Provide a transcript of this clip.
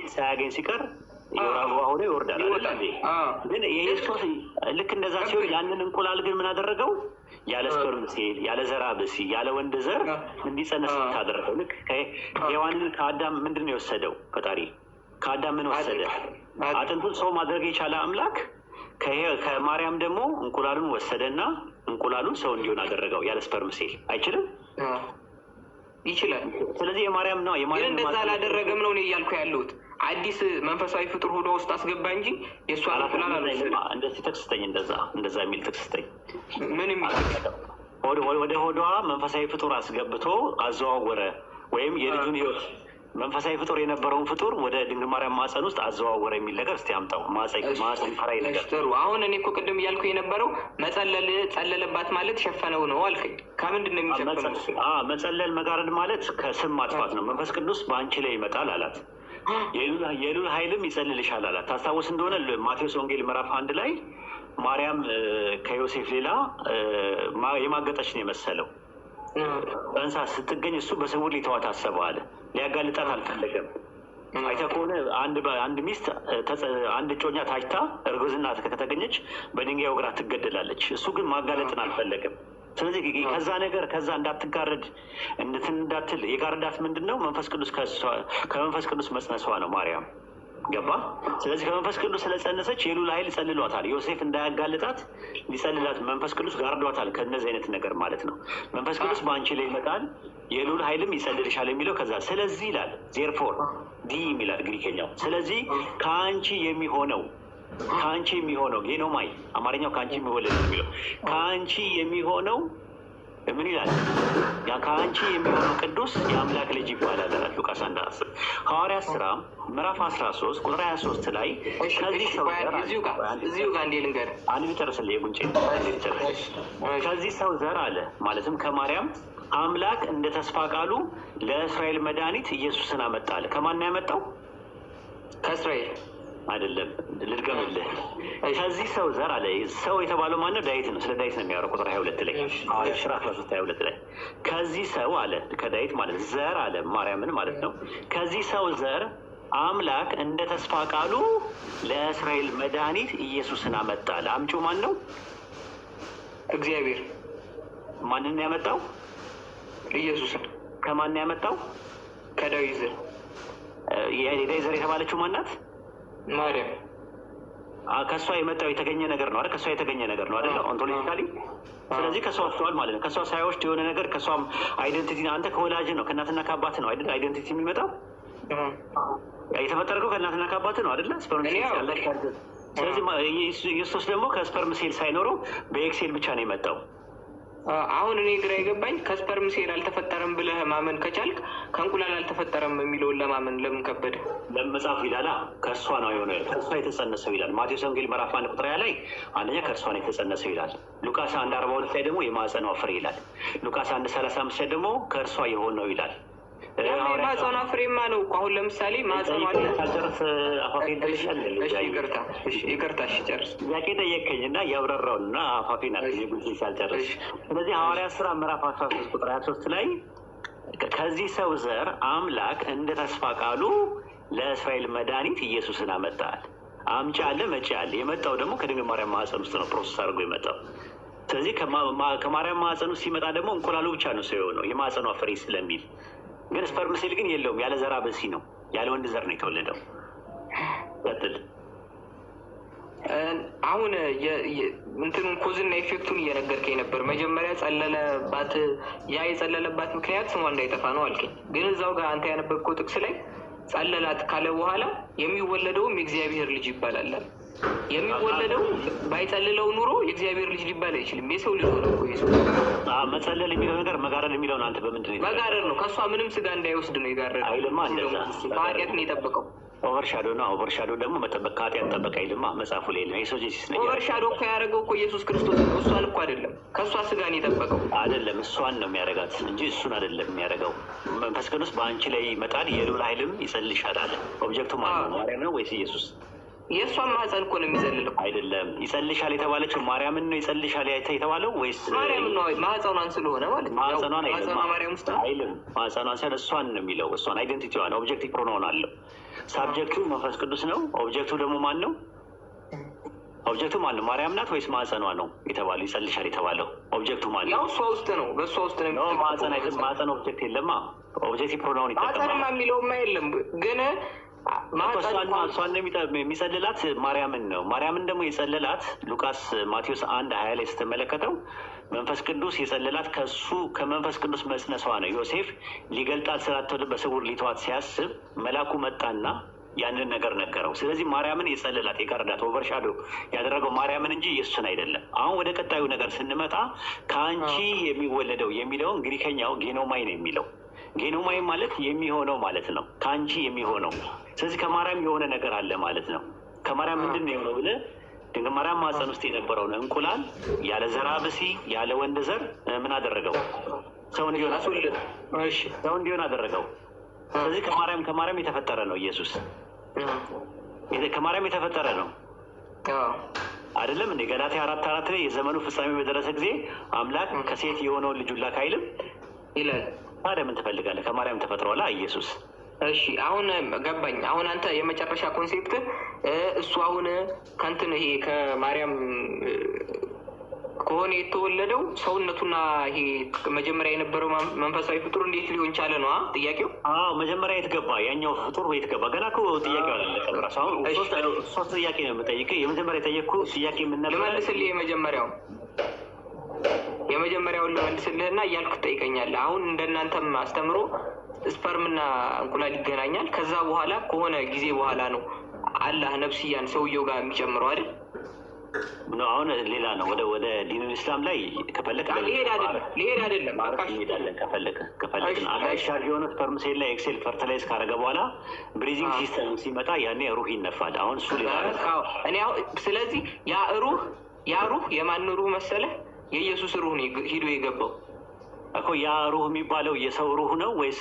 ሳያገኝ ሲቀር የወር አበባ ሆኖ ይወርዳል አይደል ይወጣል። እንዴ? ግን የክርስቶስ ልክ እንደዛ ሲሆን ያንን እንቁላል ግን ምን አደረገው? ያለ sperm cell፣ ያለ ዘራ ብእሲ፣ ያለ ወንድ ዘር እንዲጸነስ ታደረገው። ልክ ሔዋንን ከአዳም ምንድን ነው የወሰደው? ፈጣሪ ከአዳም ምን ወሰደ? አጥንቱን ሰው ማድረግ የቻለ አምላክ ከማርያም ደግሞ እንቁላሉን ወሰደና እንቁላሉን ሰው እንዲሆን አደረገው። ያለ sperm cell አይችልም? ይችላል። ስለዚህ የማርያም ነው ግን የማርያም እንደዛ አላደረገም ነው እኔ እያልኩ ያለሁት። አዲስ መንፈሳዊ ፍጡር ሆዷ ውስጥ አስገባ እንጂ የእሷን እንቁላል አልወሰደም። እንደዚህ ጥቅስ ስጠኝ፣ እንደዛ የሚል ጥቅስ ስጠኝ። ምን የሚል? ወደ ሆዷ መንፈሳዊ ፍጡር አስገብቶ አዘዋወረ፣ ወይም የልጁን ህይወት መንፈሳዊ ፍጡር የነበረውን ፍጡር ወደ ድንግል ማርያም ማህፀን ውስጥ አዘዋወረ የሚል ነገር እስቲ አምጣው። ማህፀን ፈራይ ነገር። ጥሩ። አሁን እኔ እኮ ቅድም እያልኩ የነበረው መጸለል፣ ጸለለባት ማለት ሸፈነው ነው አልከኝ። ከምንድን ነው የሚሸፈነው? መጸለል መጋረድ ማለት ከስም ማጥፋት ነው። መንፈስ ቅዱስ በአንቺ ላይ ይመጣል አላት። የልዑል ኃይልም ይጸልልሻል አላት። ታስታውስ እንደሆነ ማቴዎስ ወንጌል ምዕራፍ 1 ላይ ማርያም ከዮሴፍ ሌላ የማገጠች ነው የመሰለው። ጸንሳ ስትገኝ እሱ በስውር ሊተዋት አሰበ አለ። ሊያጋልጣት አልፈለገም። አይተህ ከሆነ አንድ ሚስት አንድ እጮኛ ታጭታ እርግዝና ከተገኘች በድንጋይ ወግራ ትገደላለች። እሱ ግን ማጋለጥን አልፈለገም። ስለዚህ ከዛ ነገር ከዛ እንዳትጋረድ እንትን እንዳትል የጋረዳት ምንድን ነው? መንፈስ ቅዱስ፣ ከመንፈስ ቅዱስ መጽነሷ ነው ማርያም፣ ገባ። ስለዚህ ከመንፈስ ቅዱስ ስለጸነሰች የልዑል ኃይል ጸልሏታል። ዮሴፍ እንዳያጋልጣት ሊጸልላት መንፈስ ቅዱስ ጋርዷታል። ከእነዚህ አይነት ነገር ማለት ነው። መንፈስ ቅዱስ በአንቺ ላይ ይመጣል፣ የልዑል ኃይልም ይጸልልሻል የሚለው ከዛ ስለዚህ ይላል። Therefore ዲ ይላል ግሪከኛው። ስለዚህ ከአንቺ የሚሆነው ጌኖማይ፣ አማርኛው ከአንቺ የሚወለድ ነው የሚለው። ከአንቺ የሚሆነው ምን ይላል? ያ ከአንቺ የሚሆነው ቅዱስ የአምላክ ልጅ ይባላል አላት። ሉቃስ 1:10። ሐዋርያት ስራ ምዕራፍ 13 ቁጥር 23 ላይ ከዚህ ሰው ዘር እዚሁ ጋር እንዴ ልንገርህ። አንድ ልጨርስልህ፣ የጉንጬ አንድ ልጨርስ። ከዚህ ሰው ዘር አለ፣ ማለትም ከማርያም፣ አምላክ እንደ ተስፋ ቃሉ ለእስራኤል መድኃኒት ኢየሱስን አመጣ አለ። ከማን ነው ያመጣው? ከእስራኤል። አይደለም፣ ልድገምልህ። ከዚህ ሰው ዘር አለ። ሰው የተባለው ማነው? ዳዊት ነው። ስለ ዳዊት ነው የሚያወራው ቁጥር 22 ላይ፣ ሐዋርያት ሥራ 13 22 ላይ። ከዚህ ሰው አለ፣ ከዳዊት ማለት ዘር አለ፣ ማርያምን ማለት ነው። ከዚህ ሰው ዘር አምላክ እንደ ተስፋ ቃሉ ለእስራኤል መድኃኒት ኢየሱስን አመጣ አለ። አምጪው ማን ነው? እግዚአብሔር። ማንን ያመጣው? ኢየሱስን። ከማን ነው ያመጣው? ከዳዊት ዘር። የዳዊት ዘር የተባለችው ማናት? ማርያም። ከእሷ የመጣው የተገኘ ነገር ነው አይደል? ከእሷ የተገኘ ነገር ነው አይደል? Ontologically። ስለዚህ ከእሷ ወስደዋል ማለት ነው። ከእሷ ሳይወስድ የሆነ ነገር ከእሷም identity አንተ ከወላጅ ነው፣ ከእናትና ከአባት ነው አይደል? Identity የሚመጣው የተፈጠርከው ከእናትና ከአባት ነው አይደለ? Sperm cell ያለ። ስለዚህ ኢየሱስ ደግሞ ከ sperm cell ሳይኖረው በ egg cell ብቻ ነው የመጣው። አሁን እኔ ግራ የገባኝ ከ sperm cell አልተፈጠረም ብለህ ማመን ከቻልክ ከእንቁላል አልተፈጠረም የሚለውን ለማመን ለምን ከበደ? ለመጻፍ ይላላ፣ ከእሷ ነው የሆነ፣ ከእሷ የተጸነሰው ይላል። ማቴዎስ ወንጌል ምዕራፍ 1 ቁጥር 20 ላይ አንደኛ ከእርሷ ነው የተጸነሰው ይላል። ሉቃስ 1:42 ላይ ደግሞ የማህፀኗ ፍሬ ይላል። ሉቃስ 1:35 ላይ ደግሞ ከእርሷ የሆነው ይላል። የማህፀኗ ፍሬማ ነው እኮ። አሁን ለምሳሌ ማህፀኗ አለ። ሳልጨርስ አፋፌን ትልሻለህ። ይቅርታ፣ ይቅርታ፣ እሺ ጨርስ። ጥያቄ ጠየቅከኝ እና እያብራራውን እና አፋፌን አትይኝ ሳልጨርስ። ስለዚህ ሐዋርያት ስራ ምዕራፍ 13 ቁጥር 23 ላይ ከዚህ ሰው ዘር አምላክ እንደ ተስፋ ቃሉ ለእስራኤል መድኃኒት ኢየሱስን አመጣል። አምጪ አለ፣ መጪ አለ። የመጣው ደግሞ ከድንግል ማርያም ማህፀን ውስጥ ነው process አድርጎ የመጣው። ስለዚህ ከማርያም ማህፀን ውስጥ ሲመጣ ደግሞ እንቁላሉ ብቻ ነው ሰው የሆነው የማህፀኗ ፍሬ ስለሚል፣ ግን sperm cell ግን የለውም። ያለ ዘራ ብእሲ ነው፣ ያለ ወንድ ዘር ነው የተወለደው። ቀጥል። አሁን እንትኑን cause ና effect ኡን እየነገርከኝ ነበር። መጀመሪያ ጸለለባት፣ ያ የጸለለባት ምክንያት ስሟ እንዳይጠፋ ነው አልከኝ። ግን እዛው ጋር አንተ ያነበብከው ጥቅስ ላይ ጸለላት ካለ በኋላ የሚወለደውም የእግዚአብሔር ልጅ ይባላል። የሚወለደው ባይጸልለው ኑሮ የእግዚአብሔር ልጅ ሊባል አይችልም። የሰው ልጅ ሆነ እኮ የሰው መጸለል የሚለው ነገር መጋረድ የሚለውን አንተ በምንድን ነው? መጋረድ ነው። ከእሷ ምንም ስጋ እንዳይወስድ ነው የጋረደው። አይልማ እንደዛ። ከኃጢአት ነው የጠበቀው። Overshadow ነው። Overshadow ደግሞ መጠበቅ፣ ከኃጢአት ጠበቅ አይልማ መጽሐፉ ላይ የለም። Eisegesis ነው። Overshadow እኮ ያደረገው እኮ ኢየሱስ ክርስቶስ ነው። እሷን እኮ አይደለም። ከእሷ ስጋ ነው የጠበቀው። አይደለም፣ እሷን ነው የሚያደርጋት እንጂ እሱን አይደለም የሚያደርገው። መንፈስ ቅዱስ በአንቺ ላይ ይመጣል፣ የልዑል ኃይልም ይጸልልሻል አለ። Object ኡ ማን ነው? ማርያም ነው ወይስ ኢየሱስ? የእሷን ማህፀን እኮ ነው የሚጸልለው። አይደለም። ይጸልሻል የተባለችው ማርያምን ነው ይጸልሻል የተባለው ወይስ ማርያምን ነው? ማህፀኗን ስለሆነ ማለት ነው። ማህፀኗን አይልም። ማህፀኗ ማርያም ውስጥ ነው። አይልም። ማህፀኗን ሳይሆን እሷን ነው የሚለው። እሷን identity ዋን objective pronoun አለው። Subject ኡ መንፈስ ቅዱስ ነው። Object ኡ ደግሞ ማን ነው? Object ኡ ማን ነው? ማርያም ናት ወይስ ማህፀኗ ነው የተባለው? ይጸልሻል የተባለው object ኡ ማን ነው? ያው እሷ ውስጥ ነው፣ በእሷ ውስጥ ነው No፣ ማህፀን አይደለም። የሚጠቀመው። ማህፀን object የለማ። Objective pronoun ማህፀንማ ይጠቀማል። የሚለውማ የለም ግን ማህፀን እሷን ነው የሚጸልላት፣ ማርያምን ነው። ማርያምን ደግሞ የጸለላት ሉቃስ ማቴዎስ 1:20 ላይ ስትመለከተው መንፈስ ቅዱስ የጸለላት ከሱ ከመንፈስ ቅዱስ መጽነሷ ነው። ዮሴፍ ሊገልጣት ስላልተወደ በስውር ሊተዋት ሲያስብ መላኩ መጣና ያንን ነገር ነገረው። ስለዚህ ማርያምን የጸለላት፣ የጋረዳት፣ overshadow ያደረገው ማርያምን እንጂ ኢየሱስን አይደለም። አሁን ወደ ቀጣዩ ነገር ስንመጣ ከአንቺ የሚወለደው የሚለውን ግሪከኛው ጌኖማይ ነው የሚለው። ጌኖማይ ማለት የሚሆነው ማለት ነው። ከአንቺ የሚሆነው፣ ስለዚህ ከማርያም የሆነ ነገር አለ ማለት ነው። ከማርያም ምንድን ነው የሆነው ብለህ ድንግል ማርያም ማህፀን ውስጥ የነበረውን እንቁላል ያለ ዘራ ብሲ፣ ያለ ወንድ ዘር ምን አደረገው? ሰው እንዲሆን አስወለደ። እሺ። ሰው እንዲሆን አደረገው። ስለዚህ ከማርያም የተፈጠረ ነው ኢየሱስ። ከማርያም የተፈጠረ ነው አይደለም እንዴ? ገላትያ 4:4 ላይ የዘመኑ ፍጻሜ በደረሰ ጊዜ አምላክ ከሴት የሆነውን ልጁን ላከ አይልም? ይላል። ታዲያ ምን ትፈልጋለህ? ከማርያም ተፈጥሯላ ኢየሱስ። እሺ፣ አሁን ገባኝ። አሁን አንተ የመጨረሻ concept እሱ አሁን ከእንትን ይሄ ከማርያም ከሆነ የተወለደው ሰውነቱና ይሄ መጀመሪያ የነበረው መንፈሳዊ ፍጡር እንዴት ሊሆን ቻለ ነው ጥያቄው? አዎ፣ መጀመሪያ የት ገባ? ያኛው ፍጡር የት ገባ? ገና እኮ ጥያቄው አላለቀም። እራሱ አሁን ሶስት ጥያቄ ነው የምጠይቅህ። የመጀመሪያ የጠየቅኩህ ጥያቄ ምን ነበር? ልመልስልህ፣ የመጀመሪያውን ልመልስልህና እያልኩ ትጠይቀኛለህ። አሁን እንደናንተም አስተምሮ sperm ና እንቁላል ይገናኛል። ከዛ በኋላ ከሆነ ጊዜ በኋላ ነው አላህ ነፍስያን ሰውየው ጋር የሚጨምረው አይደል? ነው፣ አሁን ሌላ ነው። ወደ ዲኑል ኢስላም ላይ ከፈለክ ሊሄድ አይደለም፣ ሊሄድ አይደለም። ማረፍ እንሄዳለን። ከፈለክ አጋሻ የሆነ sperm cell ላይ egg cell fertilize ካረገ በኋላ breathing system ሲመጣ ያኔ ሩህ ይነፋል። አሁን እሱ ሌላ እኔ ስለዚህ ያ ሩህ የማን ሩህ መሰለህ? የኢየሱስ ሩህ ነው ሂዶ የገባው። እኮ። ያ ሩህ የሚባለው የሰው ሩህ ነው ወይስ